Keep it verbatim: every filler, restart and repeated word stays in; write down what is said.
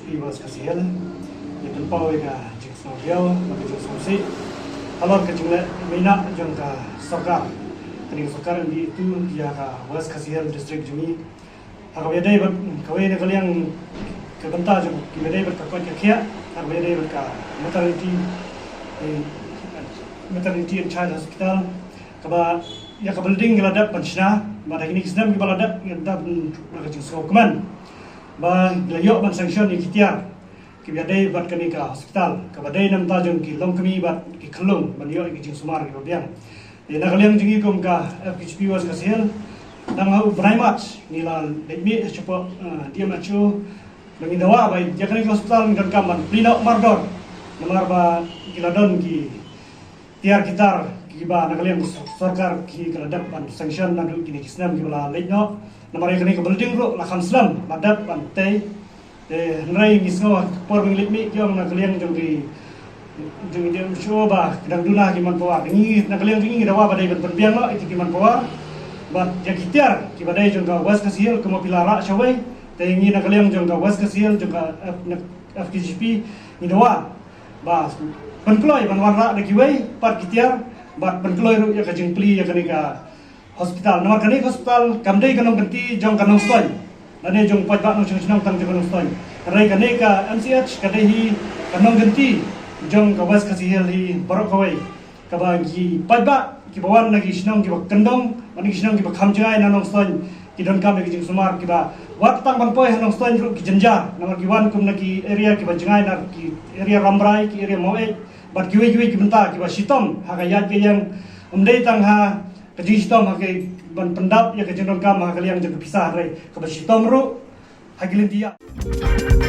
P West Khasi Hills, ïa pynpaw ïa ka jingsngewdiaw bad ka jingsngewsih halor ka jingleh minot jong ka sorkar, kane ka sorkar M D A two, ïa ka West Khasi Hills District jong ngi. Ha kaba ïadei bad kawei na ka liang ka bynta jong kiba ïadei bad ka koit ka khiah, ha kaba ïadei bad ka maternity, eh, maternity and child hospital, kaba ïa ka building ki la dep ban shna, bad ha kine ki snem kiba la dep, ki la dep, mm, na ka jingsngewkmen ba ki la ïoh ban sanction ïa ki tiar kiba ïadei bad kane ka hospital, kaba dei na bynta jong ki longkmie bad ki khyllung ban ïoh ïa ki jingsumar kiba biang. Te na ka liang jong ngi kum ka F K G P West Khasi Hills, dang ha u bnai March ngi la leit mih shapoh, eh, D M H O, ba ngi dawa ba ïa kane ka hospital ngi donkam ban plie noh mardor, namar ba ki la don ki tiar ki tar kiba na ka liang sor-, sorkar ki la dep ban sanction naduh kine ki snem kiba la leit noh. Namar ïa kane ka building ruh la kham slem, la dep ban tei. Te hynrei ngi sngew ha ka por ba ngi leit mih ki ong na ka liang jong ki, jong ki, jong ki, shuh ba ki dang duna ki manpower. Ngi na ka liang jong ngi ngi dawa ba dei ban pynbiang noh ïa ki manpower. Bad ïa ki tiar kiba dei jong ka West Khasi Hills, kumba phi la rah shawei, te ngi na ka liang jong ka West Khasi Hills, jong ka F-, na F K G P, ngi dawa ba pynkloi ban wanrah da kiwei pat ki tiar, bad pynkloi ruh ïa ka jingplie ïa kane ka hospital. Namar kane ka hospital kam dei ka nongkynti jong ka Nongstoiñ, lane jong paidbah nongshong shnong tang jong ka Nongstoiñ. Hynrei kane ka M C H ka dei hi ka nongkynti jong ka West Khasi Hills hi baroh kawei, kaba ki paidbah kiba wan na ki shnong kiba kyndong, na ki shnong kiba kham jngai na Nongstoiñ, ki donkam ïa ki jingsumar, kiba wat tang ban poi ha Nongstoiñ ruh ki jynjar, namar ki wan kum na ki area kiba jngai, na ki area Rambrai, ki area Maweit, bad kiwei kiwei ki bynta kiba shitom ha ka ïaid ka ïeng. Ym dei tang ha ka jingshitom ha ka ban pyndap ïa ka jingdonkam ha ka liang jong ka pisa, hynrei kaba shitom ruh ha ki lynti ïa